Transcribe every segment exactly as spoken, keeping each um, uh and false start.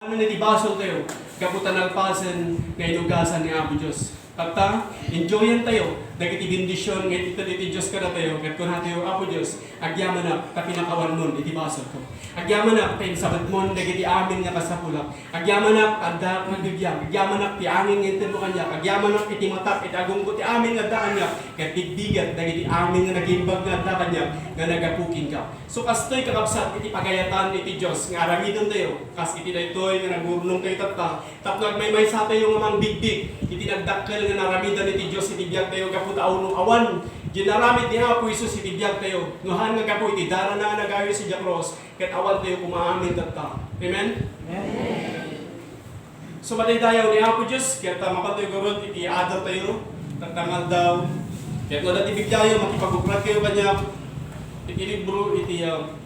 Ano iti basoltayo? Gapu ta nalpasen nga inugasan ni Apo Dios. Tatta, enjoyan tayo dagiti bendision nga ited iti Dios kadatayo, ket kunatayo, "Apo Dios, agyamanak ta pinakawanmon iti basolko. Agyamanak ta insabetmon dagiti amin nga kasapulak. Agyamanak adda nga bibiag. Agyamanak ti angin nga intedmo kaniak. Agyamanak iti matak iti agunggo ti amin nga adda kaniak, ket bigbigak dagiti amin nga nagimbag nga adda kaniak nga naggapu kenka." So, kastoy, kakabsat, iti pagayatan iti Dios nga aramidentayo, kas iti daytoy nga nagurnongtayo tatta, tapno agmaymaysatayo nga mangbigbig iti nagdakkel nga naramidan iti Dios iti biagtayo, gapu ta awan, awan diay naramid ni Apo Jesus iti biagtayo, no saan nga gapu iti darana nga nagayo idiay krus, ket awantayo koma amin tatta. Amen? Amen. So, madaydayaw ni Apo Dios, ket, ah, mapantayo garud iti adaltayo, tatta nga aldaw. Ket no adda ti Bibliayo, makipag-ukratkayo kaniak iti libro iti, ah,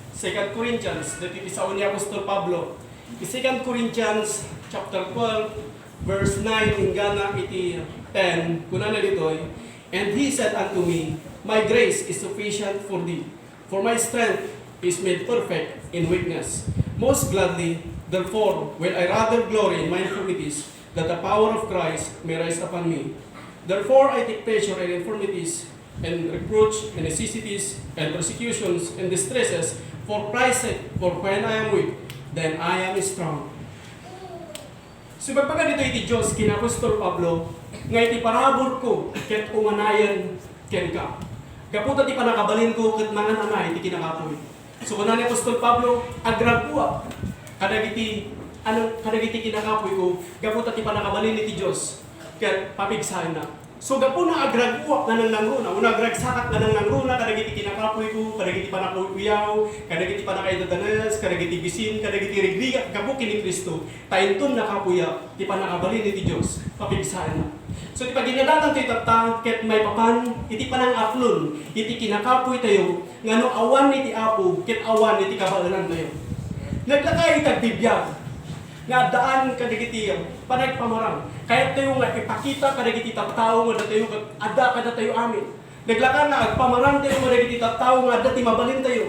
Second Corinthians, dagiti sao ni Apostol Pablo. Iti Second Corinthians chapter twelve, verse nine, inggana iti ten, kunana ditoy, "And he said unto me, My grace is sufficient for thee, for my strength is made perfect in weakness. Most gladly, therefore, will I rather glory in my infirmities, that the power of Christ may rest upon me. Therefore, I take pleasure in infirmities, and reproach, and necessities, and persecutions, and distresses, for Christ's sake, for when I am weak, then I am strong." So, ibagbaga ditoy iti Dios ken ni Apostol Pablo nga iti paraburko ket umanayen kenka. Gapu ta ti pannakabalinko ket nangan-anay ti kinakapuy. So, kuna ni Apostol Pablo, "Agraguak kadagiti, ano, kadagiti kinakapuyko, gapu ta ti pannakabalin iti Dios ket papigsaenna." So, gapu nga agraguak nga nangnangruna, wenno agragsakak nga nangnangruna kadagiti kinakapuyko, kadagiti pannakauyaw, kadagiti pannakaidadanes, kadagiti bisin, kadagiti rigrigak gapu ken ni Cristo, ta inton nakapuyak, ti pannakabalin iti Dios, papigsaenna. So, ti paginnadatan tayo tatta, ket maipapan iti panangaklon iti kinakapuytayo, nga no awan iti Apo, ket awan iti kabaelantayo. Naglaka iti agbibiag nga addaan kadagiti panagpamarang. Kayat tayo nga ipakita kadagiti tattao nga datayo ket adda kadatayo amin. Naglaka nga agpamarang tayo kadagiti tattao nga adda ti mabalin tayo.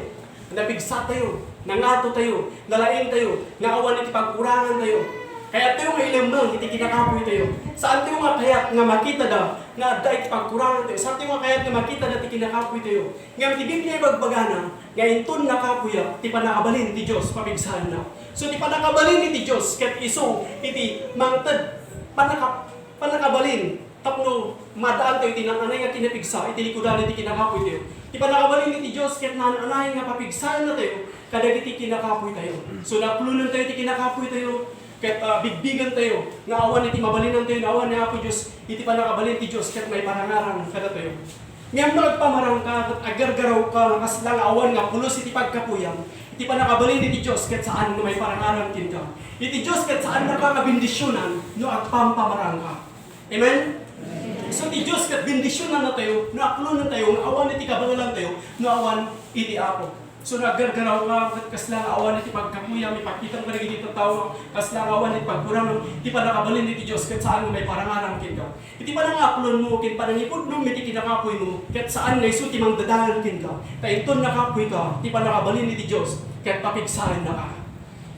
Napigsa tayo, nangato tayo, nalaing tayo, nga awan iti pagkurangan tayo. Kayat tayo nga ilemmeng iti kinakapuy tayo. Saan tayo nga kayat nga makita da nga adda iti pagkurangan tayo. Saan tayo nga kayat nga makita da ti kinakapuy tayo. Ngem ti Biblia ibagbagana nga inton nakapuyak, ti pannakabalin ti Dios papigsaenna. So, ti pannakabalin iti Dios ket isu iti mangted pannaka-, pannakabalin tapno maaddaantayo iti naan-anay nga kinapigsa iti likudan iti kinakapuy tayo. Ti pannakabalin iti Dios ket naan-anay nga papigsaennatayo kadagiti kinakapuy tayo. So, naklonentayo ti kinakapuy tayo, ket, ah, bigbigentayo nga awan iti mabalinantayo, nga awan ni Apo Dios iti pannakabalin ti Dios ket maiparangarang kadatayo. Ngem no agpamarangka ket agargarawka nga kasla nga awan nga pulos iti pagkapuyam, iti pannakabalin iti Dios ket saan nga maiparangarang kenka. Iti Dios ket saannaka nga bendisionan no agpampamarangka. Amen? So, ti Dios ket bendisionannatayo no aklonentayo nga awan iti kabaelantayo no awan iti Apo. So, nagargarawka ket kasla nga awan iti pagkapuyam, ipakitam kadagiti tattao kasla nga awan iti pagkurangan, ti pannakabalin iti Dios ket saan nga maiparangarang kenka. Iti panangaklonmo ken panangipudnom iti kinakapuymo ket saan nga isu ti mangdadael kenka. Ta inton nakapuyka, ti pannakabalin iti Dios ket papigsaennaka.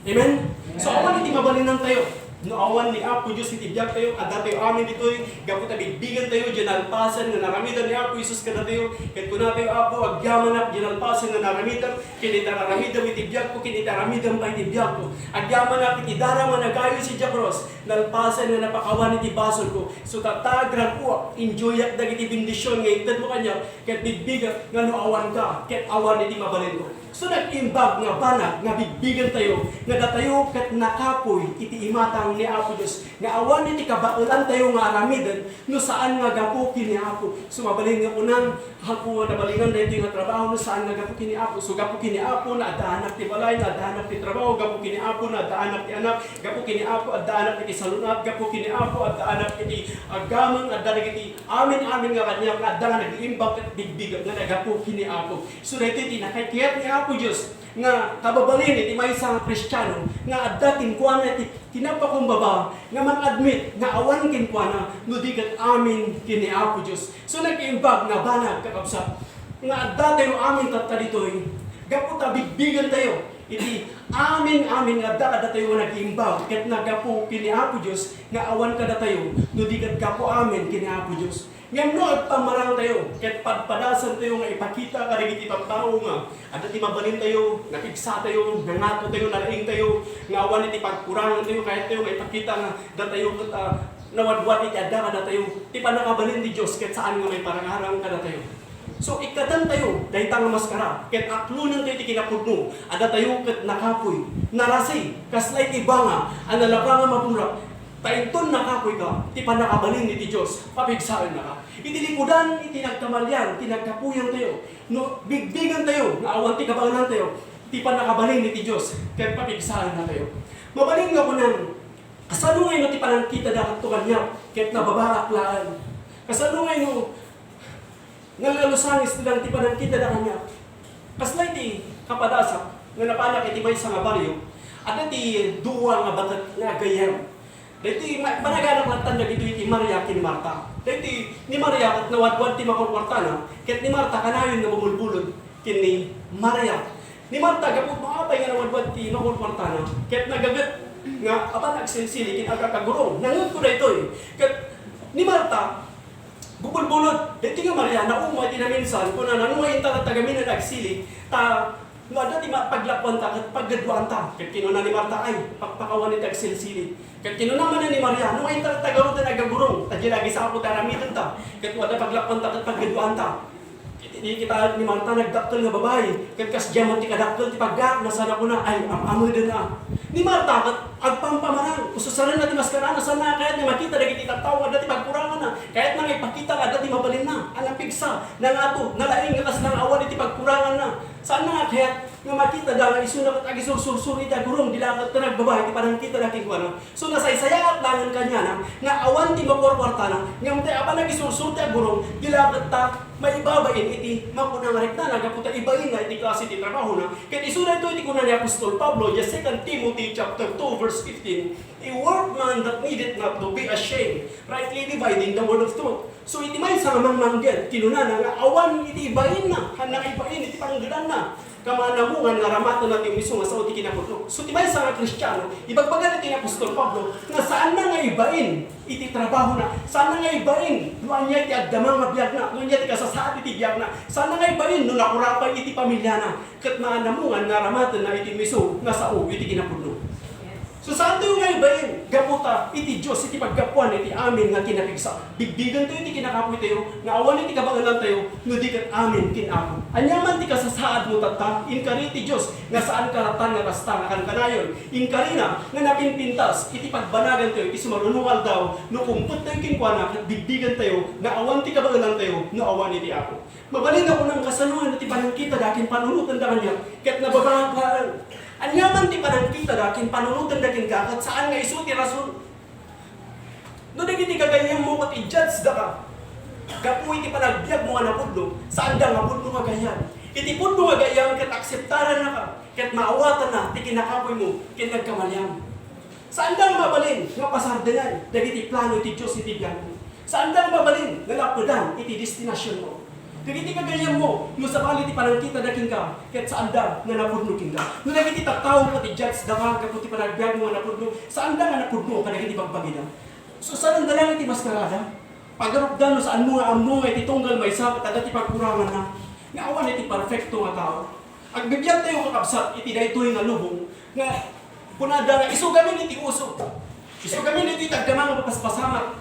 Amen? So, awan iti mabalinantayo. No awan ni Apo Dios iti biagtayo, addatayo amin ditoy, gapu ta bigbigentayo diay nalpasen nga naramidan ni Apo Jesus kadatayo. Ket kunatayo, "Apo, agyamanak diay nalpasen nga naramidam, ken iti aramidam iti biagko, ken iti aramidam pay iti biagko. Agyamanak iti darama nga nagayo idiay krus, nalpasen nga napakawan iti basolko. So, tatta, agraguak, enjoyak dagiti bendision nga intedmo kaniak, ket bigbigak nga no awanka, ket awan iti mabalinko." So, nag-imbag nga banag nga bigbigentayo nga datayo ket nakapuy iti imatang ni Apo Dios nga awan iti kabaelantayo nga aramiden no saan nga gapu ken ni Apo. So, mabalin nga kunan, "Apo, nabalingan daytoy nga trabaho no saan nga gapu ken ni Apo." So, gapu ken ni Apo, naaddaanak ti balay, naaddaanak ti trabaho, gapu ken ni Apo, naaddaanak ti anak, gapu ken ni Apo, addaanak iti salun-at, gapu ken ni Apo, addaanak iti aggameng, adda dagiti amin-amin nga kaniak nga adda nga nag-iimbag ket bigbigak nga nagapu ken ni Apo. So, daytoy ti nakayat ni Apo Dios nga kababalin iti maysa nga Kristiano nga adda kenkuana ti kinapakumbaba nga mang-admit nga awan kenkuana no di ket amin ken ni Apo Dios. So, nag-imbag nga banag, kakabsat, nga adda tayo amin tatta ditoy gapu ta bigbigentayo Iti amin-amin nga adda kadatayo nga nag-iimbag ket naggapu ken ni Apo Dios nga awan kadatayo no di ket gapu amin ken ni Apo Dios. Ngem no agpammarangtayo ket padpadasantayo nga ipakita kadagiti tattao nga adda ti mabalintayo, napigsatayo, nangatotayo, nalaingtayo, nga awan iti pagkurangantayo, kayattayo nga ipakita nga datayo ket, ah, nawadwad iti adda kadatayo ti pannakabalin ti Dios ket saan nga maiparangarang kadatayo. So, ikkatantayo dayta nga maskara, ket aklonentayo ti kinapudno a datayo ket nakapuy, narasi, kasla iti banga a nalaba nga maburak. Ta inton nakapuyka, ti pannakabalin iti Dios, papigsaennaka. Iti likudan, iti nagkamalian, ti nagkapuyantayo, no bigbigentayo nga awan ti kabaelantayo, ti pannakabalin iti Dios, ket papigsaennatayo. Mabalin nga kunan, kasano nga ino ti panangkitada kadto kaniak, ket nababaak laeng? Kasano nga ino nga nalusangis ti lang ti panangkitada kaniak? Kasla iti kapadasak nga napanak iti maysa nga barrio, adda ti dua nga baket nga agayyem. Daytoy ma-, panaganak latta dagitoy ti Maria ken Marta. Daytoy ni Maria ket nawadwad ti makurkuartana, ket ni Marta kanayon nga bumulbulod ken ni Maria. Ni Marta, gapu no apay nga nawadwad ti makurkuartana, ket nagaget nga apan agsilsili ken agkakagurong. Nangngegko daytoy. Ket ni Marta, bubulbulod. Daytoy nga Maria, nauma iti naminsan, kunana, "No, inta latta gamin nga agsili, ta no adda ti ma-, paglakuanta ket paggaduanta." Ket kinuna ni Marta, "Ay, pakpakawan iti agsilsili." Ket kinuna manen ni Maria, "No, inta latta garuden agagurong, ta diay la agisapo ti aramidenta. Ket no adda paglakuanta ket paggaduanta." Iti kitaen ni Marta, nagdakkel nga babai, ket kasdiay met ti kadakkel ti paggaakna, sana kuna, "Ay, am-ameden a." Ni Marta ket agpampamarang, ususarenna ti maskarana, saanna nga kayat nga makita dagiti tattao nga adda ti pagkuranganna. Kayatna nga ipakita nga adda ti mabalinna, a napigsa, nangato, nalaing nga kasla nga awan iti pagkuranganna. Saanna nga kayat nga makitada nga isuna ket agisursursuro iti agurong, di la ket ta nagbabain ti panangkitada kenkuana. So, nasaysayaat laengen kaniana nga awan ti makuarkuartana, ngem ti apan agisursuro ti agurong, di la ket ta maibabain iti makuna nga riknana gapu ta ibainna iti klase ti trabahona. Ket isu daytoy ti kuna ni apostol Pablo idiay Second Timothy chapter two, verse fifteen, "A workman that needeth not to be ashamed, rightly dividing the word of truth." So, iti maysa nga mangmangged, kinunana nga awan iti ibainna, haan nga ibain iti panggedanna. Kamaanamongan nga aramatenna ti umiso nga sao ti kinapudno. So, ti maysa nga Kristiano, ibagbagana ti ni apostol Pablo nga saanna nga ibain iti trabahona, saanna nga ibain no ania ti agdama nga biagna, no ania ti kasasaad iti biagna, saanna nga ibain no nakurapay iti pamiliana, ket maanamongan nga aramatenna iti umiso nga sao iti kinapudno. So, saantayo nga ibain gapu ta iti Dios iti paggapuan iti amin nga kinapigsa. Bigbigentayo iti kinakapoytayo nga awan iti kabaelantayo no di ket amin ken Apo. Ania man ti kasasaadmo tatta, inkari iti Dios nga saanka latta nga kasta nga kankanayon. Inkarina nga napinpintas iti pagbanagantayo iti sumaruno nga aldaw no kumpettayo kenkuana ket bigbigentayo nga awan ti kabaelantayo no awan iti Apo. Mabalin nga kunam, kasano nga ti panangkitada ken panunotenda kaniak ket nababaak laeng? Ania man ti panangkitada ken panunotenda kenka ket saan nga isu ti rason? No dagiti gagayyemmo ket i-judge daka gapu iti panagbiagmo nga napudno, saanda nga pudno nga gayyem. Iti pudno nga gayyem ket akseptarannaka ket maawatanna ti kinakapoymo ken nagkamaliam. Saanda nga mabalin nga pasardengen dagiti plano ti Dios iti biagmo. Saanda nga mabalin nga lappedan iti destinasionmo. Dagiti gagayyemmo, no sabali ti panangkitada kenka, ket saanda nga napudno kenka. No dagiti tattao nga ti-judge daka gapu ti panagbiagmo nga napudno, saanda nga napudno kadagiti bagbagida. So, saanda lang iti maskarada. Pagarupda no saanmo nga ammo nga iti tunggal maysa ket adda ti pagkuranganna. Nga awan iti perfecto nga tao. Agbibiagtayo, kakabsat, iti daytoy nga lubong nga kunada nga isu gamin iti uso. Isu gamin iti tagdama nga mapaspasamak.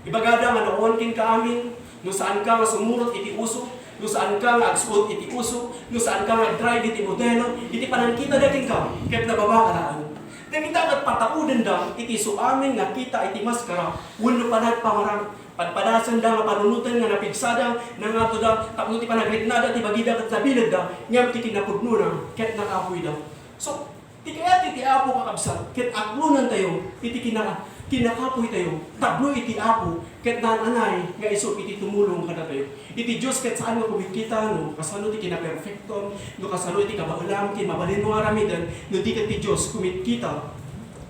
Ibagada nga no awan kenka amin, no saanka nga sumurot iti uso, no saanka nga agsuot iti uso, no saanka nga agdrive iti modelo, iti panangkitada kenka, ket nababaak laeng. Dagita ket pataudenda iti isu amin nga kita iti maskara wenno panagpamarang. Padpadasenda nga panunoten nga napigsada, nangatoda tapno ti panagriknada ti bagida ket nabilegda, ngem ti kinapudnona ket nakapoyda. So, ti kayat iti Apo, kakabsat, ket aklonentayo iti kina-, kinakapoytayo tapno iti Apo ket naan-anay nga isu iti tumulong kadatayo. Iti Dios ket saan nga kumitkita no kasano ti kinaperfektom, no kasano iti kabaelam ti mabalinmo nga aramiden, no di ket ti Dios kumitkita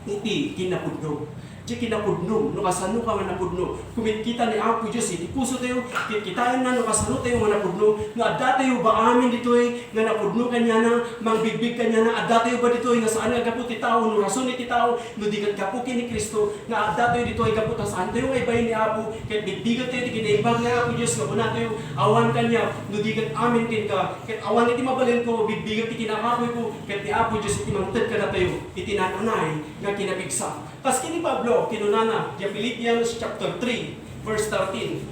iti kinapudno. Diay kinapudno, no kasano ka nga napudno. Kumitkita ni Apo Dios iti pusotayo, kitkitaenna no kasano tayo nga napudno, no adda tayo ba amin ditoy nga napudno kaniana, mangbigbig kaniana, adda tayo ba ditoy nga saan nga gapu ti tao, no rason iti tao, no di ket gapu ken ni Cristo, nga adda tayo ditoy gapu ta saan tayo nga ibain ni Apo, ket bigbigentayo ti kinaimbag ni Apo Dios nga kunatayo, awan kaniak, no di ket amin kenka, ket awan iti mabalinko, bigbigek ti kinakapuyko, ket ni Apo Dios iti mangted kadatayo, iti naan-unay nga kinapigsa. Kas ken ni Pablo, kinunana, diay Philippians chapter three, verse thirteen,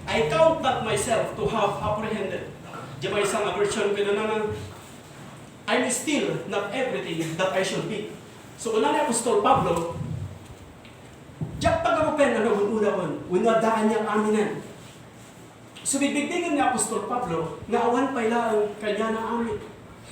"I count not myself to have apprehended." Diay maysa nga version, kinunana, "I'm still not everything that I should be." So, kuna ni Apostol Pablo, "Diak pagarupen a naun-unaen, wenno adda kaniak aminen." So, bigbigbigen ni Apostol Pablo nga awan pay laeng kaniana amin.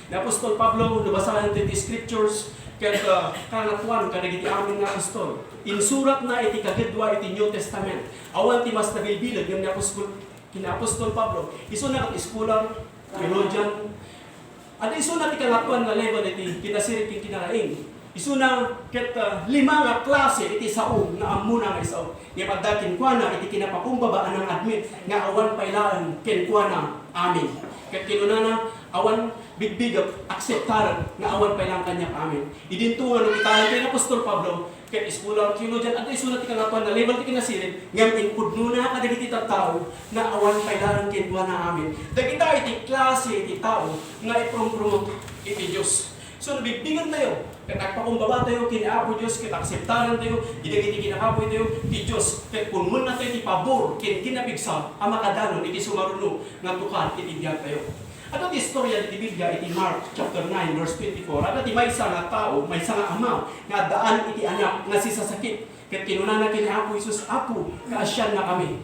Ni Apostol Pablo, no basaen ti scriptures, ket, ah, Kangatoan kadagiti amin nga apostol. Insuratna iti kagedua iti New Testament. Awan ti mas nabilbiled ngem ni Apostol, ni Apostol Pablo. Isuna ket scholar, theologian, adda isuna ti kangatoan nga level iti kinasiring ken kinalaing. Isuna ket, ah, lima nga klase iti sao nga ammona nga isao. Ngem adda kenkuana iti kinapakumbaba a nang-admit nga awan pay laeng kenkuana amin. Ket kinunana, "Awan bigbigek, akseptarek nga awan pay laeng kaniak amin." Idinto nga no kitaentayo ni Apostol Pablo, ket scholar, theologian, adda isuna ti kangatoan nga level ti kinasiring, ngem impudnona kadagiti tattao nga awan pay laeng kenkuana amin. Dagita iti klase iti tao nga iprumprumot iti Dios. So, no bigbigentayo, ket agpakumbabatayo ken Apo Dios, ket akseptarentayo, dagiti kinakapuytayo, ti Dios, ket punmuennatayo ti pabor ken kinapigsa a makadanon iti sumaruno nga tukar iti biagtayo. Adda ti istorya iti Biblia iti Mark chapter nine, verse twenty-four. Adda ti maysa nga tao, maysa nga ama, nga addaan iti anak nga sisasakit. Ket kinunana ken ni Apo Jesus, "Apo, kaasiannakami."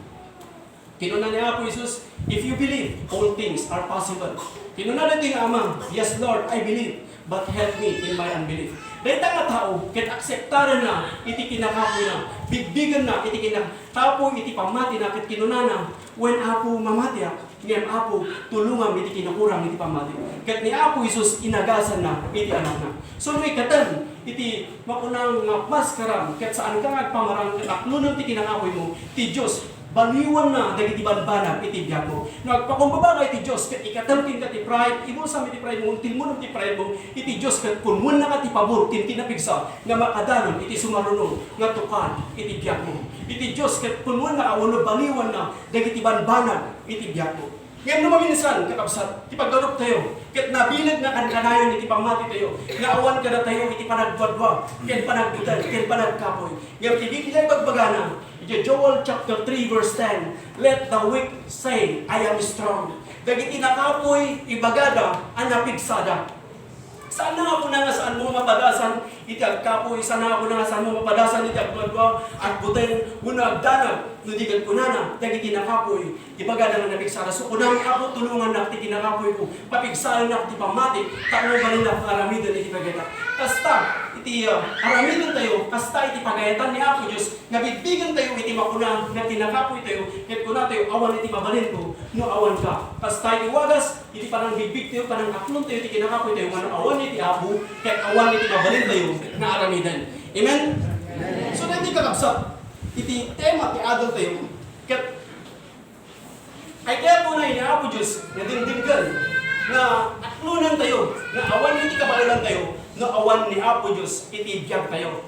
Kinuna ni Apo Jesus, "If you believe, all things are possible." Kinuna daytoy nga ama, "Yes, Lord, I believe, but help me in my unbelief." Dayta nga tao, ket akseptarenna iti kinakapuyna, bigbigenna iti kinakapuy iti pammatina, ket kinunana, "Wen, Apo, mamatiak, ngem, Apo, tulongam iti kinakurang iti pammati." Ket ni Apo Jesus inagasanna iti anakna. So, no ikkatem iti makunang nga maskaram, ket saanka nga agpamarang ket aklonem ti kinakapuymo, ti Dios baliwanna dagiti banbanag iti biagmo. No agpakumbaba ka iti Dios ket ikkatem kenka ti pride, ibulsam iti pride mo, untilmonem ti pride mo, iti Dios ket punmuennaka ti pabor ken kinapigsa nga makadanon iti sumaruno nga tukar iti biagmo. Iti Dios ket punmuenna wenno baliwanna dagiti banbanag iti biagmo. Ngem no maminsan, kakabsat, ti paggaruptayo, ket nabileg nga kankanayon iti pammatitayo, nga awan kadatayo iti panagduadua, ken panagbutel, ken panagkapuy. Ngem ti Biblia ibagbagana, iti Joel chapter three, verse ten, "Let the weak say, 'I am strong.'" Dagiti nakapuy, ibagada a napigsada. Saanna nga kuna nga saanmo mapadasan iti agkapuy, saanna nga kuna nga saanmo mapadasan iti agduadua, agbutel, wenno agdanag, no di ket kunana dagiti nakapuy, ibagada nga napigsada. So, kunam, "Apo, tulongannak ti kinakapuyko, papigsaennak ti pammati, tapno mabalinnak nga aramiden iti pagayatak." Kasta iti, ah, aramidentayo, kasta iti pagayatan ni Apo Dios, nga bigbigentayo iti makuna nga kinakapuytayo, ket kunatayo, "Awan iti mabalinko no awanka." Kasta iti wagas, iti panangbigbigtayo, panangakloentayo iti kinakapuytayo, nga no awan iti Apo, ket awan iti mabalintayo nga aramiden. Amen? So, daytoy, kakabsat, iti tema ti adaltayo, ket ay kaya po na ni Apo Dios nga dingdinggen nga aklonentayo nga awan iti kabaelantayo no awan ni Apo Dios iti biagtayo.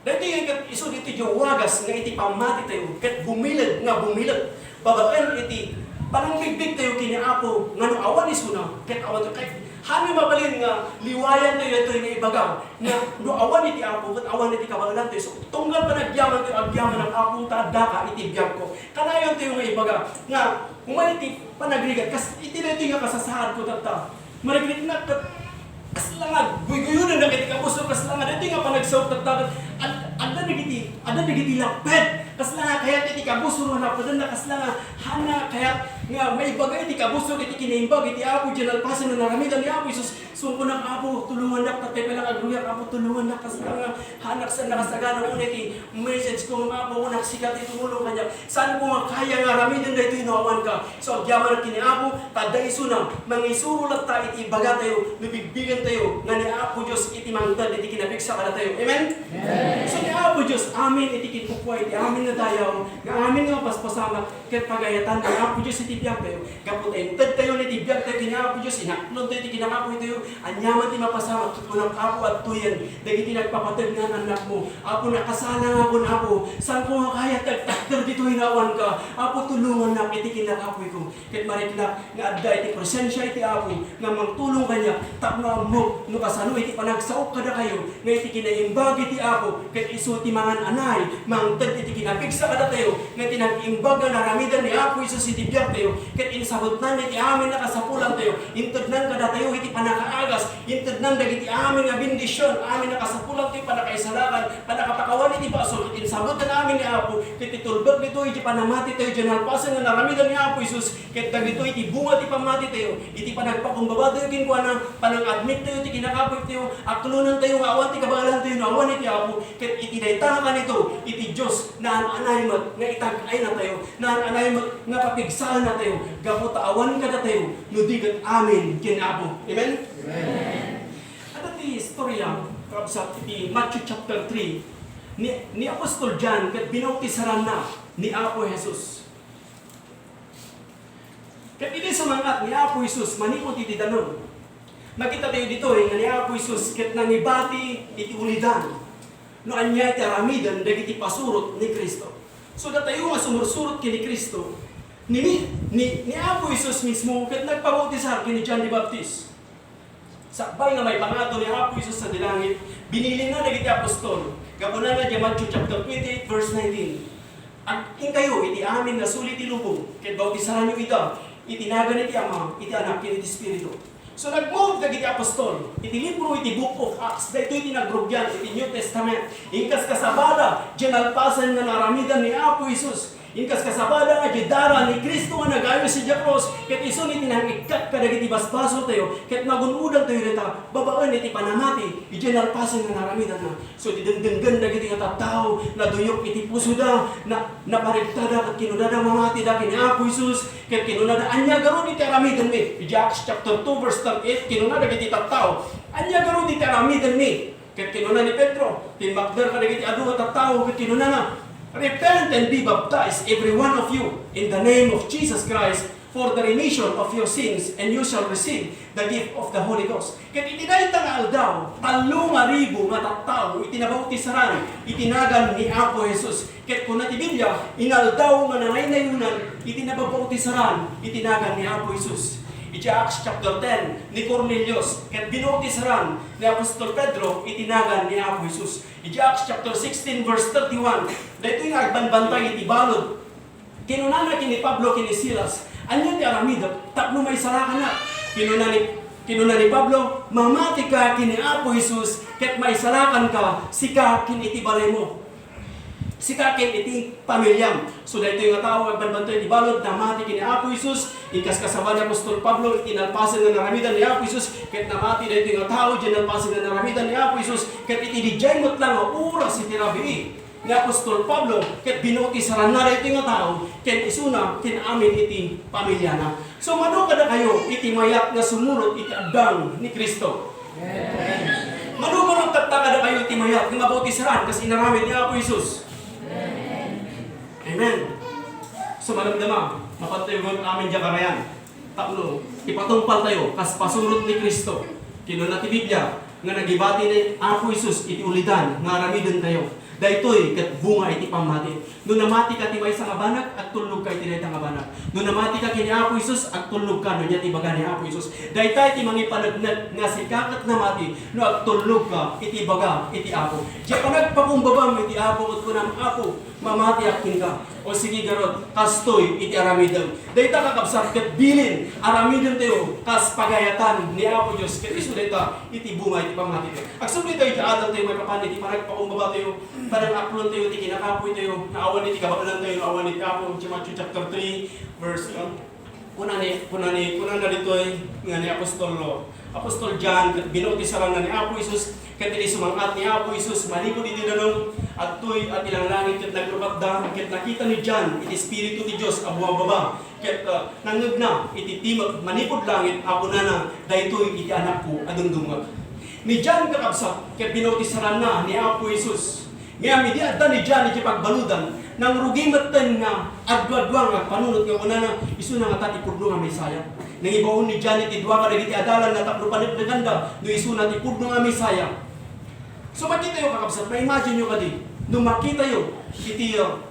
Daytoy nga ket isu ditoy wagas nga iti pammatitayo ket bumileg nga bumileg babaen iti panangbigbigtayo ken ni Apo nga no awan isuna ket awan kay hano mabalin nga liwayantayo daytoy nga ibaga nga no awan iti Apo ket awan iti kabaelantayo. So, tunggal panagyamantayo, "Agyamanak, Apo, ta addaka iti biagko." Kanayontayo nga ibaga nga umay iti panagrigat, kas iti daytoy nga kasasaadko tatta. Marigritnak ket kasla nga agguyguyonan dagiti kapuso, kasla nga daytoy nga panagsaok tatta, ad-, adda dagiti, adda dagiti lapped Kasla nga kayat iti kabusor nga napadanna, kasla nga haanna kayat nga maibaga iti kabusor iti kinaimbag iti Apo, diay nalpasen nga naramidan ni Apo Jesus. So, kunak, Apo, tulongannak, tatay pay lang agruyak, Apo, tulongannak, kasla nga haannak saan nakasagana, una iti message ko, Apo, kunak, sika ti tumulong kaniak. Saan ko nga kaya nga aramiden daytoy no awan ka? So, agyamanak ken ni Apo, ta adda isuna, mangisuro latta iti ibagatayo, no bigbigentayo, nga ni Apo Dios iti mangted iti kinapigsa kadatayo. Amen? Amen. So, ni Apo Dios, amin iti kinpupua, iti amin nga dayaw, nga amin nga mapaspasamak, ket pagayatan ni Apo Dios iti biagtayo. Gapu ta intedtayo iti biagtayo ken ni Apo Dios, inaklodtayo iti kinakapuy tayo, ania man ti mapasamak, ket kunak, Apo, adtoyen dagiti nagpapateg nga annakmo. Apo, nakasala nga kun, Apo, saan ko nga kayat ti agtakder ditoy no awan ka? Apo, tulongannak iti kinakapuyko. Ket mariknak nga adda iti presensia iti Apo nga mangtulong kaniak tapno ammok no kasano iti panagsaok kadakayo nga iti kinaimbag iti Apo ket isu ti mangan-anay, mangted iti kinapigsa kadatayo nga iti nag-imbag nga naramidan ni Apo Jesus iti biagtayo ket insabetnan iti amin a kasapulantayo, intednan kadatayo iti pannakaagas, intednan dagiti amin nga bendision, amin a kasapulantayo, pannakaisalakan, pannakapakawan iti basol ket insabetan amin ni Apo ket itulbek ditoy iti panamati tayo diay nalpasen nga naramidan ni Apo Jesus. Ket dagitoy ti bunga ti pammatitayo, iti panagpakumbabatayo kenkuana, panang-admittayo ti kinakapuytayo, aklonentayo nga awan ti kabaelantayo no awan iti Apo, ket iti dayta nga kanito, iti Dios, naan-anay met nga itag-aynatayo, naan-anay met nga papigsaennatayo, gapu ta awan kadatayo no di ket amin ken Apo. Amen? Amen. Adda ti istorya, kabsat, iti Matthew chapter three, ni, ni Apostol John ket binautisaranna ni Apo Jesus. Ket idi sumangat ni Apo Jesus manipud iti danum, makitatayo ditoy nga ni Apo Jesus ket nangibati iti ulidan no ania ti aramiden dagiti pasurot ni Cristo. So, datayo nga sumursurot ken ni Cristo, ni, ni, ni, ni Apo Jesus mismo ket nagpabautisar ken ni John the Baptist. Sakbay nga maipangato ni Apo Jesus sadi langit, binilinna dagiti apostol. Gapunana diay Matthew chapter twenty-eight, verse nineteen, "Agingkayo iti amin nga suli ti lubong, ket bautisaranyo ida iti nagan iti Ama, iti Anak, ken iti Espiritu." So, nag-move dagiti apostol. Iti libro, iti Book of Acts, daytoy ti nagrugian iti New Testament. Inkaskasabada diay nalpasen nga naramidan ni Apo Jesus. Inkaskasabada nga diay dara ni Cristo nga nagayus idiay krus, ket isu iti nangikkat kadagiti basbasoltayo, ket nagun-odantayo dayta babaen iti panamati idiay nalpasen nga naramidanna. So, iti dengdenggen dagiti nga tattao, naduyok iti pusoda, na, naparigtada, ket kinunada, mamatida ken ni Apo Jesus, ket kinunada, "Ania ngarud iti aramidenmi?" Idiay Acts chapter two, verse thirty-eight, kinuna dagiti tattao, "Ania ngarud iti aramidenmi?" Ket kinuna ni Pedro, timmakder kadagiti adu a tattao, ket kinunana, "Repent and be baptized, every one of you, in the name of Jesus Christ, for the remission of your sins, and you shall receive the gift of the Holy Ghost." Ket iti dayta nga aldaw, tallo nga ribu nga tattao iti nabautisaran iti nagan ni Apo Jesus. Ket kuna ti Biblia, inaldaw nga nanaynayonan iti nababautisaran iti nagan ni Apo Jesus. Iti Acts chapter ten, ni Cornelius, ket binautisaran ni Apostol Pedro iti nagan ni Apo Jesus. Iti Acts chapter sixteen, verse thirty-one, daytoy nga agbanbantay iti balud. Kinunana ken ni Pablo ken ni Silas, "Ania ti aramidek tapno maisalakanak?" Kinuna ni, kinuna ni Pablo, "Mamatika ken ni Apo Jesus, ket maisalakanka, sika ken iti balaymo, sika ken iti pamiliam." So, daytoy nga tao nga agbanbantay iti balud, namati ken ni Apo Jesus. Inkaskasaba ni Apostol Pablo iti nalpasen nga naramidan ni Apo Jesus, ket namati daytoy nga tao diay nalpasen nga naramidan ni Apo Jesus, ket iti diay met la nga oras iti rabii, ni apostol Pablo, ket binautisaranna daytoy nga tao, ken isuna, ken amin iti pamiliana. So, mano kadakayo iti mayat nga sumurot iti addang ni Cristo? Mano ngarud tatta kadakayo iti mayat nga mabautisaran kas inaramid ni Apo Jesus? Amen. So, madamdama, mapantayo gayam amin diay karayan. Tapno ipatungpaltayo kas pasurot ni Cristo. Kinuna ti Biblia nga nagibati ni Apo Jesus iti ulidan nga aramidentayo. Daytoy ket bunga iti pammati. No namatika ti maysa nga banag, agtullogka iti dayta nga banag. No namatika ken ni Apo Jesus, agtullogka no ania ti ibaga ni Apo Jesus. Dayta ti mangipaneknek nga sika ket namati no agtullogka iti ibaga iti Apo. Diay panagpakumbabam iti Apo ket kunam, "Apo, mamatiak kenka." O sige garud, kastoy iti aramidem. Dayta, kakabsat, ket bilin, aramidentayo kas pagayatan ni Apo Dios. Ket isu dayta iti bunga iti pammatitayo. Agsubli tayo iti adaltayo maipapan iti panagpakumbabatayo. Panang-aklon tayo ti kinakapoy tayo, nga awan iti kabaelan tayo, nga awan iti Apo, iti Matthew chapter three, verse, um, kuna ni, kuna ni, kuna na ditoy nga ni Apostol, Apostol John, ket binuotisaranna ni Apo Jesus, ket iti sumang-at ni Apo Jesus, manipud iti danum, adtoy, at ilang langit, ket nagrupatda, ket nakita ni John, iti Espiritu ti Dios, a bumababa, ket, ah, nangngegna iti timek manipud langit a kunana, "Daytoy iti Anakko a dumdumngek." Ni John, kakabsat, ket binuotisaranna ni Apo Jesus. Ngem idi adda ni John iti pagbaludan, nangrugi metten nga agduadua nga agpanunot nga kunana, "Isuna ngata ti pudno nga Messiah." Nangibaon ni John iti dua kadagiti adalanna tapno paneknekanda no isuna ti pudno nga Messiah. So, makitayo, kakabsat, ma-imagine yo kadi, no makitayo iti, uh,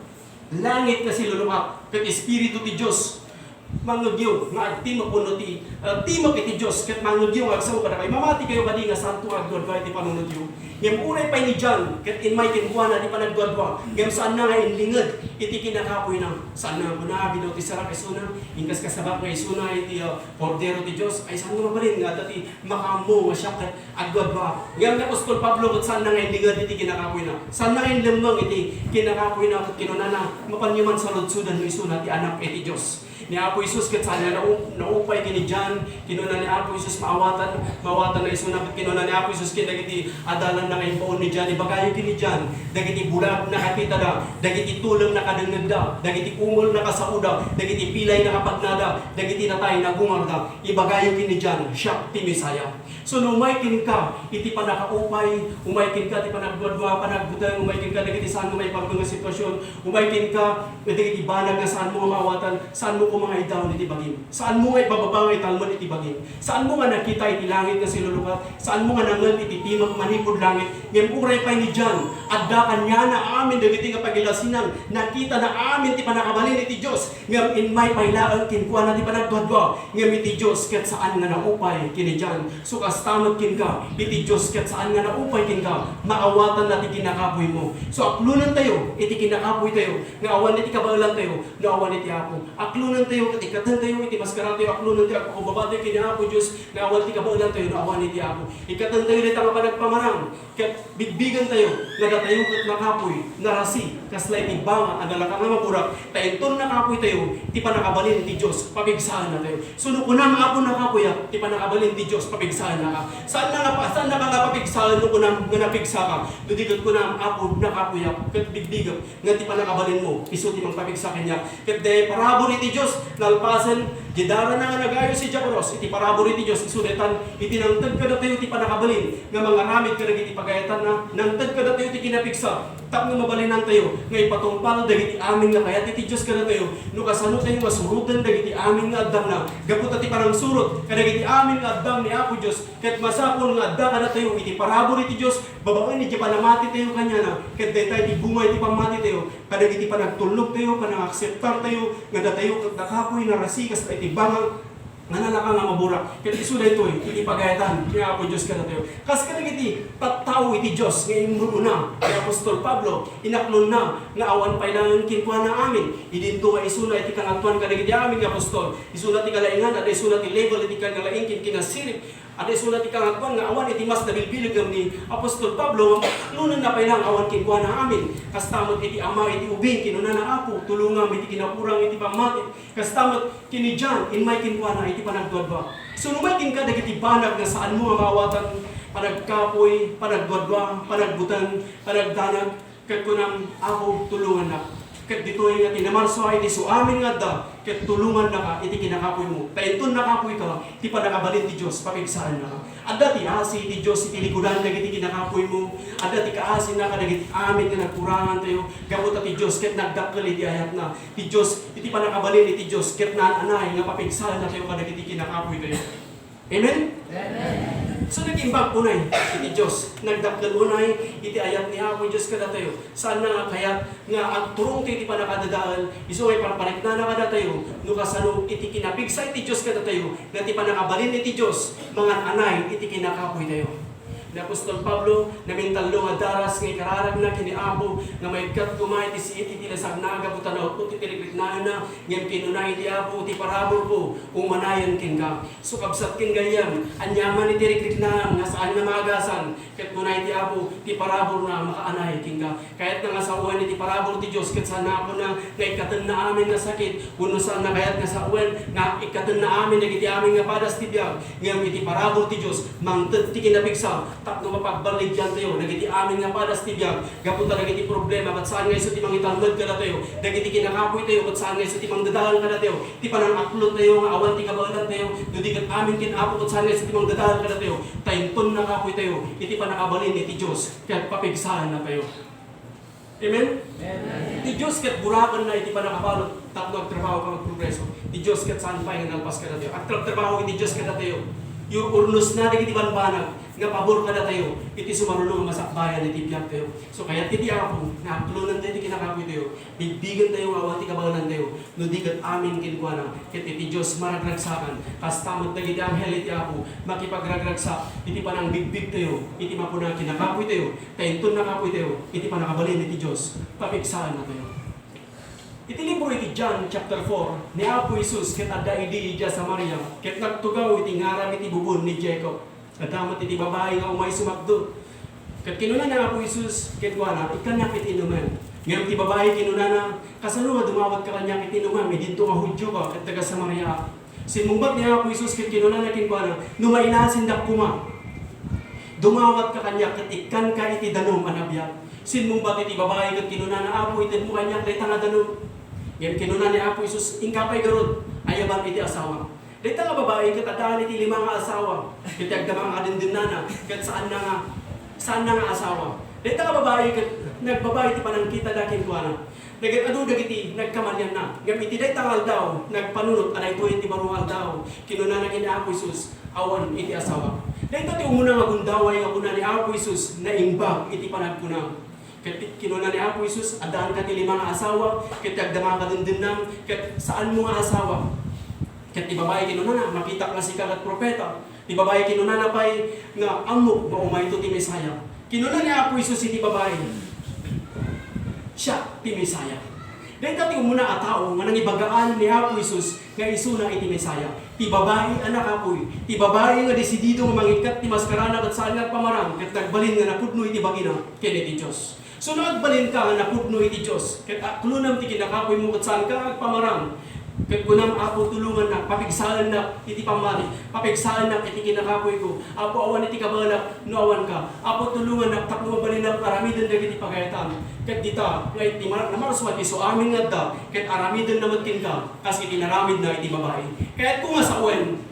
langit nga silulukat, ket Espiritu ti Dios, mangngegyo nga agtimek wenno ti, ah, timek iti Dios, ket mangngegyo nga agsao kadakayo. Mamati kayo kadi nga saanto nga agduadua iti panunotyo. Ngem uray pay ni John, ket immay kenkuana ti panagduadua, ngem saanna nga inlinged iti kinakapoyna. Saanna nga kuna, "Binotisarak isuna, inkaskasabak nga isuna iti, ah, Kordero ti Dios." Ay, saan nga mabalin nga adda ti makaammo nga siak ket agduadua. Ngem ni apostol Pablo ket saanna nga inlinged iti kinakapoyna. Saanna nga inlemmeng iti kinakapoyna ket kinunana, "Mapanyo man saludsodan no isuna ti Anak iti Dios." Ni Apo Jesus ket saan nga nau-, naupay ken ni John, kinuna ni Apo Jesus, "Maawatan, maawatanna isuna." Ket kinuna ni Apo Jesus ken dagiti adalanna nga imbaon ni John, "Ibagayo ken ni John, dagiti bulag nakakitada, dagiti tulem nakadengngegda, dagiti umol nakasaoda, dagiti pilay nakapagnada, dagiti natay nagungarda. Ibagayo ken ni John, siak ti Messiah." So, no umay kenka iti panakaupay, umay kenka ti panagduadua, panagbuteng, umay kenka dagiti saan nga maiparto nga sitwasyon, umay kenka dagiti banag nga saanmo nga maawatan, saanmo koma nga idaon iti bagim. Saanmo nga ipababa nga italmed iti bagim. Saanmo nga nakita iti langit nga silulukat, saanmo nga nangngeg iti timek manipud langit, ngem uray pay ni John, adda kaniana amin dagiti nga pagilasinan, nakitana amin ti panakabalin iti Dios, ngem immay pay laeng kenkuana ti panagduadua, ngem iti Dios ket saan nga naupay ken ni John. So, kasta met kenka, iti Dios ket saan nga naupay kenka, maawatanna ti kinakapoymo. So, aklonentayo iti kinakapoytayo, nga awan iti kabaelantayo, no awan iti Apo. Aklonentayo ket ikkatentayo iti maskaratayo, aklonentayo, agpakubabatayo ken ni Apo Dios, nga awan iti kabaelantayo, no awan iti Apo. Ikkatentayo dayta nga panagpamarang, ket bigbigentayo nga datayo ket nakapoy, narasi, kasla iti banga a nalaka nga maburak, ta inton nakapoytayo, ti panakabalin ti Dios, papigsaennatayo. So, no kunam, "Apo, nakapoyak," ti panakabalin ti Dios, papigsaennaka. Saannaka pa-, saannaka nga papigsaen no kunam nga napigsaka. No di ket kunam, "Apo, nakapoyak," ket bigbigek nga ti panakabalinmo, isu ti mangpapigsa kaniak. Ket dayta parabur iti Dios, nalpasen, diay darana nga nagayo sadiay krus, iti parabur iti Dios, isu daytan, iti nangted kadatayo ti panakabalin nga mangaramid kadagiti pagayatanna, nangted kadatayo ti kinapigsa, tapno mabalinantayo nga ipatungpal dagiti amin nga kayat iti Dios kadatayo, no kasanotayo nga suroten dagiti amin nga addangna, gapu ta ti panangsurot kadagiti amin nga addang ni Apo Dios, ket masapul nga adda kadatayo iti parabur iti Dios, babaen iti panamatitayo kaniana, ket dayta iti bunga iti pammatitayo, kadagiti panagtulnogtayo, panangakseptartayo, nga datayo ket nakapoy, narasi, kasla iti banga nga nalaka nga maburak. Ket isu daytoy iti pagayatan ni Apo Dios kadatayo. Kas kadagiti tattao iti Dios nga immun-una ni apostol Pablo, inaklonna nga awan pay laeng kenkuana amin. Idinto nga isuna iti kangaduan kadagiti amin nga apostol. Isuna ti kalaingan, adda isuna ti level iti kinalaing ken kinasirib. Adda isuna ti kangaduan nga awan iti mas nabilbileg ngem ni apostol Pablo, aklonenna pay laeng awan kenkuana amin. Kasta met iti ama iti ubing, kinunana, "Apo, tulongam iti kinakurang iti pammati." Kasta met ken ni John, immay kenkuana iti panagduadua. So, no umay kenka dagiti banag nga saanmo nga maawatan, panagkapoy, panagduadua, panagbuteng, panagdanag, ket kunam, "Apo, tulongannak." Ket ditoy nga ti namarso iti suamin nga adda, ket tulongannaka iti kinakapoymo. Ta inton nakapoyka, ti panakabalin ti Dios, papigsaennaka. Adda ti asi ti Dios iti likudan dagiti kinakapoymo. Adda ti kaasina kadagiti amin nga nagkurangantayo. Gapu ta ti Dios ket nagdakkel iti ayatna. Ti Dios, iti panakabalin iti Dios ket naan-anay nga papigsaennatayo kadagiti kinakapoytayo. Amen? Amen. So, nag-imbag unay iti Dios. Nagdakkel unay iti ayat ni Apo Dios kadatayo. Saanna nga kayat nga agturongtayo iti pannakadadael, isu nga iparpariknana kadatayo, no kasano iti kinapigsa iti Dios kadatayo, nga ti pannakabalin iti Dios, mangan-anay iti kinakapoytayo. Ni apostol Pablo, namintallo nga daras nga ikararagna ken ni Apo nga maikkat koma iti siit iti lasagna gapu ta naut-ot iti rikriknaanna, ngem kinuna iti Apo, "Ti paraburko, umanayen kenka." So, kabsat ken gayyem, aniaman iti rikriknaan nga saan nga maagasan, ket kuna iti Apo, "Ti paraburna makaanay kenka." Kayatna nga sawen iti parabur ti Dios ket saan nga kuna nga ikkatenna amin nga sakit, wenno saan nga kayat nga sawen nga ikkatenna amin dagiti amin nga padas ti biag, ngem iti parabur ti Dios, mangted ti kinapigsa tapno mapagballigiantayo dagiti amin nga padas ti biag gapu ta dagiti problema ket saan nga isu ti mangitalmed kadatayo, dagiti kinakapuitayo ket saan nga isu ti mangdadalan kadatayo, ti panang-aklottayo nga awan ti kabaelantayo, no di ket amin ken Apo ket saan nga isu ti mangdadalan kadatayo, ta inton nakapuitayo iti pannakabalin iti Dios ket papigsaennatayo. Amen? Amen. Ti Dios ket burakenna iti pannakabalud tapno agtrabaho ken agprogreso. Ti Dios ket saan pay nga nalpas kadatayo. Agtratrabaho iti Dios kadatayo. Yur-urnosna dagiti banbanag nga pabor kadatayo iti sumaruno nga masakbayan iti biagtayo. So, kayat iti Apo nga aklonentayo ti kinakapuitayo, bigbigentayo nga awan ti kabaelantayo, no di ket amin kenkuana, ket iti Dios maragragsakan, kasta met dagiti anghel iti Apo, makipagragragsak iti panangbigbigtayo, iti mapuna kinakapuitayo, ta inton nakapuitayo, iti pannakabalin iti Dios, papigsaennatayo. Iti libro iti John chapter four, ni Apo Jesus ket adda idi idiay Samaria, ket nagtugaw iti ngarab iti bubon ni Jacob. Adda met iti babai nga umay sumagdut. Ket kinuna ni Apo Jesus kenkuana, "Ikkannak iti inumen." Ngem ti babai kinunana, "Kasano nga dumawatka kaniak iti inumem, idinto nga Judioka ket taga-Samaria?" Simmungbat ni Apo Jesus ket kinunana kenkuana, "No mailasindak koma, dumawatka kaniak ket ikkanka iti danum a nabiag." Simmungbat iti babai ket kinunana, "Apo, itedmo kaniak dayta nga danum." Ngem kinuna ni Apo Jesus, "Inka pay garud, ayaban iti asawa." Dayta nga babai ket addaan iti lima nga asawa. Ket agdama nga kadendennana, ket saanna nga, saanna nga asawa. Dayta nga babai ket nagbabai ti panangkitada kenkuana. Nagad-adu dagiti nagkamalianna. Ngem iti dayta nga aldaw, nagpanunot a daytoy ti baro nga aldaw. Kinunana ken ni Apo Jesus, "Awan iti asawa." Dayta ti umuna nga gundaway nga kuna ni Apo Jesus, naimbag iti panagkuna. Ket kinuna ni Apo Jesus, "Addaanka ti lima nga asawa, ket ti agdama kadendennam, ket saanmo nga asawa." Ket ti babai kinunana, "Makitak nga sika ket profeta." Ti babai kinunana pay nga, "Ammok nga umayto ti Messiah." Kinuna ni Apo Jesus iti babai, "Siak ti Messiah." Dayta ti umuna a tao nga nangibagaan ni Apo Jesus nga isuna iti Messiah. Ti babai a nakapuy, ti babai nga desidido nga mangikkat ti maskarana ket saan nga agpamarang, ket nagbalin nga napudno iti bagina ken iti Dios. So, no agbalinka nga napudno iti Dios, ket aklonam ti kinakapuymo ket saanka nga agpamarang, ket kunam, "Apo, tulongannak, papigsaennak iti pammati, papigsaennak iti kinakapuyko. Apo, awan iti kabaelak no awanka. Apo, tulongannak tapno mabalinak nga aramiden dagiti pagayatam." Ket dita nga iti mar-, namarsua ti isu amin nga adda, ket aramidenna met kenka, kas iti naramidna iti babai. Kayatko nga sawen,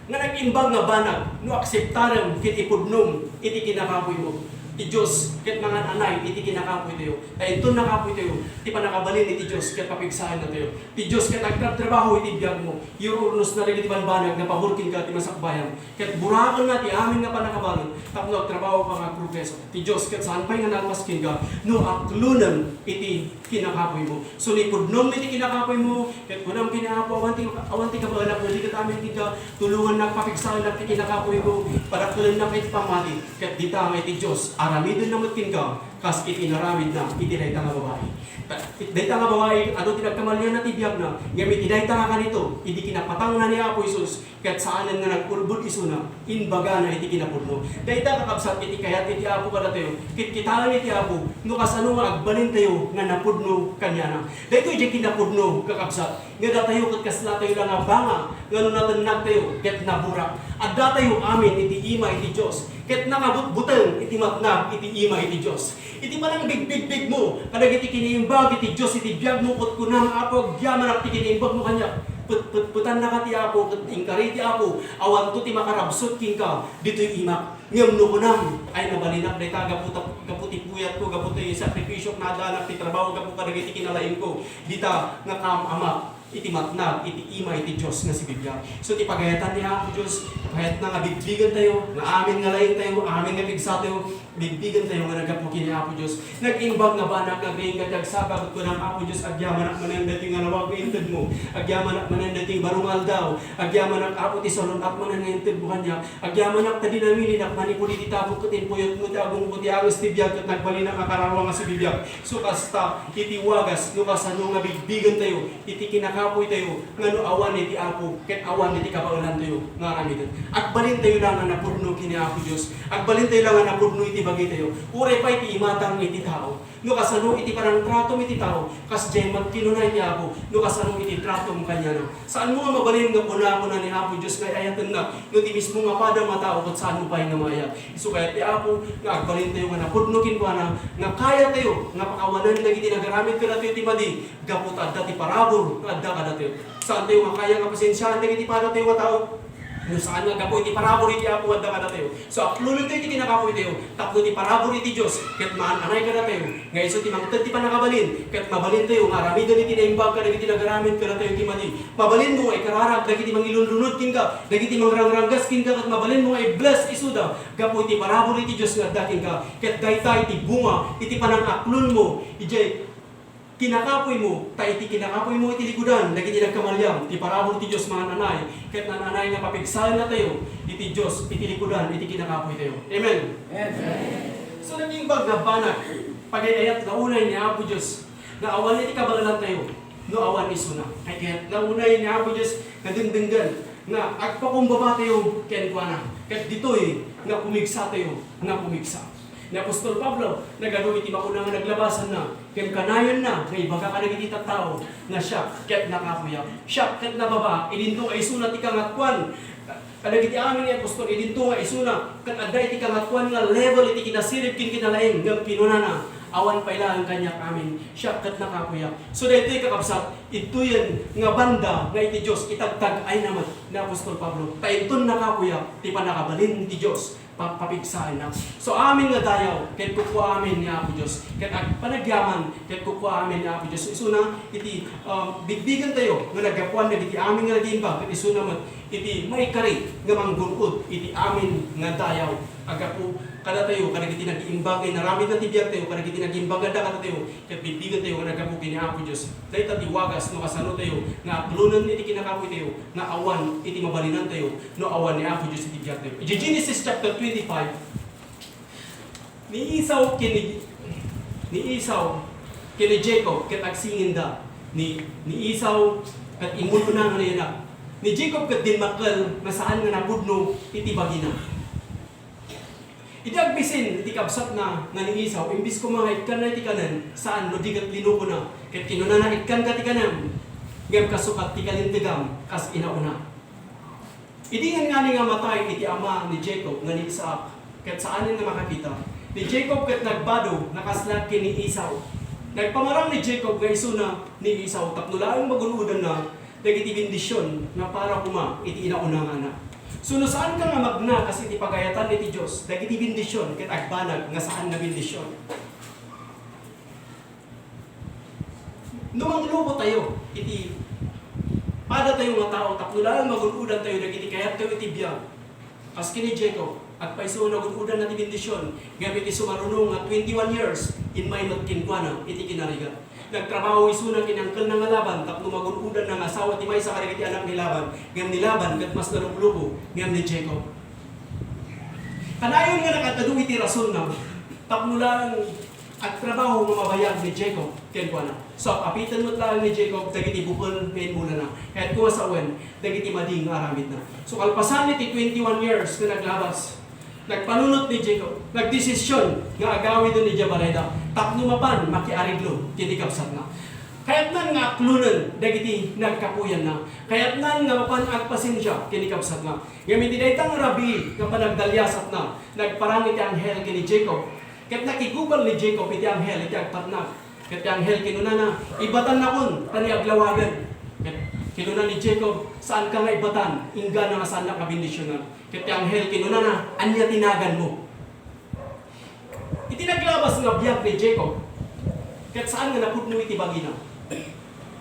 nga nag-imbag nga banag no akseptarem ket ipudnom iti kinakapuymo. Ti Dios ket mangan-anay iti kinakapuytayo. Ta inton nakapuytayo, ti pannakabalin iti Dios ket papigsaennatayo. Ti Dios ket agtrabtrabaho iti biagmo. Yur-urnosna dagiti banbanag nga pabor kenka ti masakbayan. Ket burakenna ti amin nga pannakabalin tapno agtrabahoka nga agprogreso. Ti Dios ket saan pay nga nalpas kenka no aklonem iti kinakapuymo. So, no ipudnom iti kinakapuymo, ket kunam ken ni Apo, "Awan ti, awan ti kabaelak no di ket amin kenka, tulongannak, papigsaennak ti kinakapuyko, padakkelennak iti pammati." Ket dita nga iti Dios, aramidenna met kenka, kas iti inaramidna iti dayta nga babai. Ta-, dayta nga babai, adu ti nagkamalianna ti biagna, ngem iti dayta nga kanito, idi kinapatangna ni Apo Jesus, ket saanen nga nag-ulbod isuna, imbagana iti kinapudno. Dayta, kakabsat, iti kayat iti Apo kadatayo, ket kitaen iti Apo no kasano nga agbalintayo nga napudno kaniana. Daytoy diay kinapudno, kakabsat, nga datayo ket kaslatayo la nga banga nga no natennagtayo ket naburak. Addatayo amin iti ima iti Dios, ket nangabutbuteng iti matnag iti ima iti Dios. Iti panangbigbigbigmo kadagiti kiniimbag iti Dios iti biagmo, ket kunam, "Apo, agyamanak ti kiniimbagmo kaniak." Pet-, petpetannaka ti Apo, ket inkari ti Apo, awanto ti makarabsut kenka ditoy imak. Ngem no kunam, "Ay, nabalinak dayta gapu ta, gapu ti puyatko, gapu ti sakripisiok, naadaanak ti trabaho, gapu kadagiti kinalaingko, dita nga kaam-amak iti matnag iti ima iti Dios nga sibibiag." So, ti pagayatan ni Apo Dios, kayatna nga bigbigentayo, nga amin nga laingtayo, amin nga pigsatayo, Bigbigentayo nga naggapu ken ni Apo Dios. Nag-imbag nga banak nga agriing ket agsaka ket kunam, Apo Dios, agyamanak manen daytoy nga nawag nga intedmo. Agyamanak manen daytoy baro nga aldaw. Agyamanak, Apo, ti salun-at manen nga intedmo kaniak. Agyamanak ta dinamilinak manipud iti tabok ket impuyotmo ti agongko ti anges ti biag ket nagbalinak nga kararua nga sibibiag. So kasta, iti wagas, no kasano nga bigbigentayo iti kinakapuytayo nga no awan iti Apo ket awan iti kabaelantayo nga aramiden. Agbalintayo la nga napudno ken ni Apo Dios. Agbalintayo la nga napudno iti bagitayo. Uray pay ti imatang iti tao. No kasano iti panangtratom iti tao, kasdiay met kinuna iti Apo, no kasano iti tratom kaniana. Saanmo nga mabalin nga kuna, kuna ni Apo Dios nga ay-ayatennak, no ti mismo nga padam a tao ket saanmo pay nga maayat. Isu kayat ti Apo nga agbalintayo nga napudno kenkuana, nga kayatayo nga pakawanen dagiti nagaramid kadatayo ti madi, gapu ta adda ti parabur nga adda kadatayo. Saantayo nga kaya nga pasensiaan dagiti padatayo nga tao? No saan nga gapu iti parabur iti Apo nga adda kadatayo. So, aklonentayo iti kinakapuytayo, tapno ti parabur iti Dios ket maan-anay kadatayo, nga isu ti mangted ti pannakabalin, ket mabalintayo nga aramiden iti naimbag kadagiti nagaramid kadatayo ti madi. Mabalinmo nga ikararag dagiti mangilunlunod kenka, dagiti mangrangranggas kenka, ket mabalinmo nga i-bless isuda gapu iti parabur iti Dios nga adda kenka. Ket dayta iti bunga iti panangaklonmo idiay kinakapuymo, ta iti kinakapuymo iti likudan dagiti nagkamaliam, ti parabur ti Dios maan-anay, ket naan-anay nga papigsaennatayo iti Dios iti likudan iti kinakapuytayo. Amen. Amen. So, naimbag nga banag, pagay-ayat nga unay ni Apo Dios, nga awan iti kabaelantayo, no awan isuna. Kayat nga unay ni Apo Dios nga dengdenggen, nga agpakumbabatayo kenkuana, ket ditoy nga pumigsatayo, nga pumigsa. Ni apostol Pablo, nagadu iti makuna nga naglabasanna, ken kanayonna nga ibaga kadagiti tattao nga siak ket nakapuyak, siak ket nababaak, idinto nga isuna ti kangatoan. Kadagiti amin nga apostol, idinto nga isuna ket adda iti kangatoan nga level iti kinasirib ken kinalaing, ngem kinunana, awan pay laeng kaniak amin, siak ket nakapuyak. So daytoy, kakabsat, idtoyen nga banda nga iti Dios itagtag-ayna met ni apostol Pablo, ta inton nakapuyak ti pannakabalin ti Dios pa-, papigsaenna. So, amin nga dayaw, ket kukua amin ni Apo Dios. Ket ag-, panagyaman, ket kukua amin ni Apo Dios. Isuna iti, um, bigbigentayo nga naggapuan dagiti amin nga nag-iimbag, ket isuna met iti maikari nga manggun-od iti amin nga dayaw. Aggapu kadatayo, kadagiti nag-iimbag nga inaramidna ti biagtayo, kadagiti nag-iimbag nga dakatayo, ket bigbigentayo nga naggapu ken ni Apo Dios. Dayta ti wagas no kasanotayo nga aklonen iti kinakapuytayo nga awan iti mabalinantayo no awan ni Apo Dios iti biagtayo. Iti Genesis chapter twenty-five, ni Esau ken ni, ni Esau ken ni Jacob ket agsinginda. Ni, ni Esau ket immuna nga nayanak. Ni Jacob ket dimmakkel nga saan nga napudno iti bagina. Idi agbisin ti kabsatna nga ni Esau, imbis koma nga ikkanna iti kanen, saan no di ket linukona, ket kinunana, "Ikkanka ti kanem, ngem kasukat ti kalintegam kas inauna." Idi ngan ngani nga matay iti ama ni Jacob nga ni Isaac, ket saanen nga makakita, ni Jacob ket nagbado nga kasla ken ni Esau. Nagpamarang ni Jacob nga isuna ni Esau tapno laeng magun-odanna dagiti bendision nga para koma iti inauna nga anak. So, no saanka nga magna kas iti pagayatan iti Dios dagiti bendision ket agbanag nga saan nga bendision. No manglubotayo iti padatayo nga tao tapno laeng magun-odantayo dagiti kayattayo iti biag, kas ken ni Jacob, agpayso nga nagun-odanna ti bendision, ngem iti sumaruno nga twenty-one years, immay met kenkuana iti kinarigat. Nagtrabaho isuna ken ni angkelna nga Laban tapno magun-odanna nga asawa ti maysa kadagiti anak ni Laban, ngem ni Laban ket mas naluklubo ngem ni Jacob. Kanayon nga nakaad-adu iti rasonna tapno laeng agtrabaho nga mabayag ni Jacob kenkuana. So, apiten met laeng ni Jacob dagiti bukel nga immulana. Kayatko nga sawen dagiti madi nga aramidna. So, kalpasan iti twenty-one years nga naglabas, nagpanunot ni Jacob, nagdesisyon nga agawiden idiay balay da tapno mapan makiareglo ken ni kabsatna. Kayatnan nga aklonen dagiti nagkapuyanna. Kayatnan nga mapan agpasensia ken ni kabsatna. Ngem iti dayta nga rabii nga panagdaliasatna, nagparang iti anghel ken ni Jacob. Ket nakigubal ni Jacob iti anghel iti agpatnag. Ket ti anghel kinunana, "Ibatannakon, ta ni aglawagen." Ket kinuna ni Jacob, "Saanka nga ibatan, inggana nga saannak nga bendisionan." Ket ti anghel kinunana, "Ania ti naganmo?" Iti naglabas nga biag ni Jacob, ket saan nga napudno iti bagina.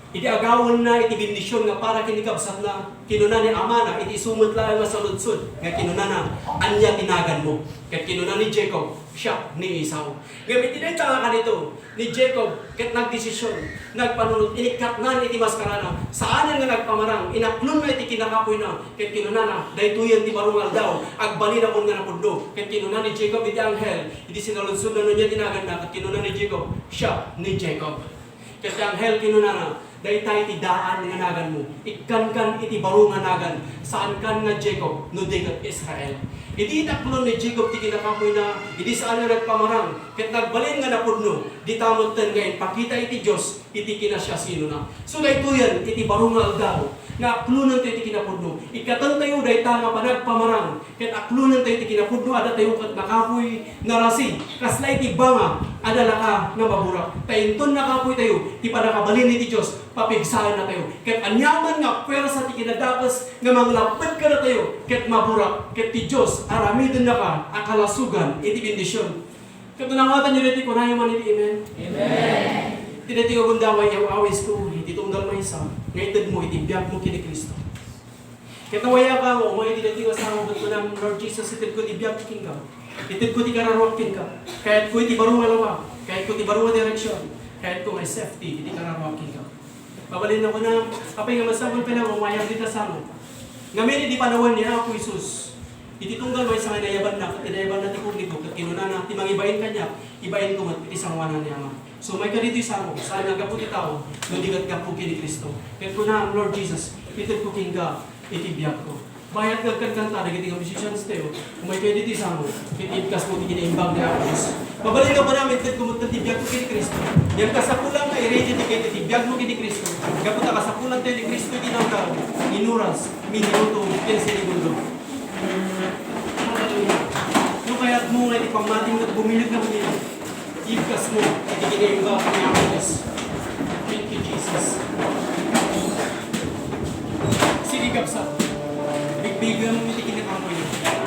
Idi agawenna iti bendision nga para ken ni kabsatna, kinuna ni amana iti isu met laeng nga saludsod nga kinunana, "Ania ti naganmo?" Ket kinuna ni Jacob, "Siak ni Esau." Ngem iti dayta nga kanito ni Jacob ket nagdesision, nagpanunot, inikkatnan iti maskarana, saanen nga nagpamarang, inaklonna iti kinakapuyna, ket kinunana, "Daytoyen ti baro nga aldaw, agbalinakon nga napudno." Ket kinuna ni Jacob iti anghel, idi sinaludsodna no ania ti naganna, ket kinuna ni Jacob, "Siak ni Jacob." Ket ti anghel kinunana, "Dayta iti daan nga naganmo. Ikkankan iti baro nga nagan. Saankan nga Jacob, no di ket Israel." Idi inaklon ni Jacob ti kinakapuyna, idi saan nga nagpamarang, ket nagbalin nga napudno, dita metten nga impakita iti Dios iti kinasiasinona. So daytoyen iti baro nga aldaw nga aklonentayo ti kinapudno. Ikkatentayo dayta nga panagpamarang. Ket aklonentayo ti kinapudno, addatayo ket nakapuy, narasi, kasla iti banga a dalaka nga maburak. Ta inton nakapuy tayo, ti pannakabalin iti Dios, papigsaennatayo. Ket aniaman nga puwersa ti kinadakes nga manglapped kadatayo, ket maburak, ket ti Dios aramidennaka a kalasogan iti bendision. Ket naawatan yo daytoy, kunayo man iti amen. Amen. Iti daytoy nga gundaway, aw-awisko iti tunggal maysa nga itedmo iti biagmo ken ni Cristo. Ket awayak nga umay iti daytoy nga sango ket kunam, "Lord Jesus, itedko ti biag kenka. Itedko ti kararuak kenka. Kayatko iti baro nga lawag. Kayatko ti baro nga direksion. Kayatko nga safety iti kararuak kenka." Mabalin a kunam, apay nga masapul pay nga umayam dita sango. Ngamin idi panawen ni Apo Jesus, iti tunggal maysa nga inayabanna, ket inayabanna ti publiko, ket kinunana, "Ti mangibain kaniak, ibainko met iti sangoanan ni Ama." So, umayka ditoy sango, saan nga gapu ti tao, no di ket gapu ken ni Cristo. Ket kunam, "Lord Jesus, itedko kenka iti biagko." Bayat nga agkankanta dagiti nga musicians tayo, umaykayo ditoy sango, ket ibkasmo ti kinaimbag ni Apo Dios. Mabalin a kunam, itedko met ti biagko ken ni Cristo. Diak kasapulan nga i-ready ti ket iti biagmo ken ni Cristo. Gapu ta kasapulantayo ni Cristo iti nagan, inuras, minuto, ken segundo. Hallelujah. No kayatmo nga iti pammatim ket bumileg nga bumileg, ibkasmo iti kinaimbag ni Apo Dios. Thank you, Jesus. Sige, kabsat. Bigbigem iti kinakapuy.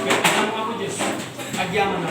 Ket ang Apo Dios, agyamanak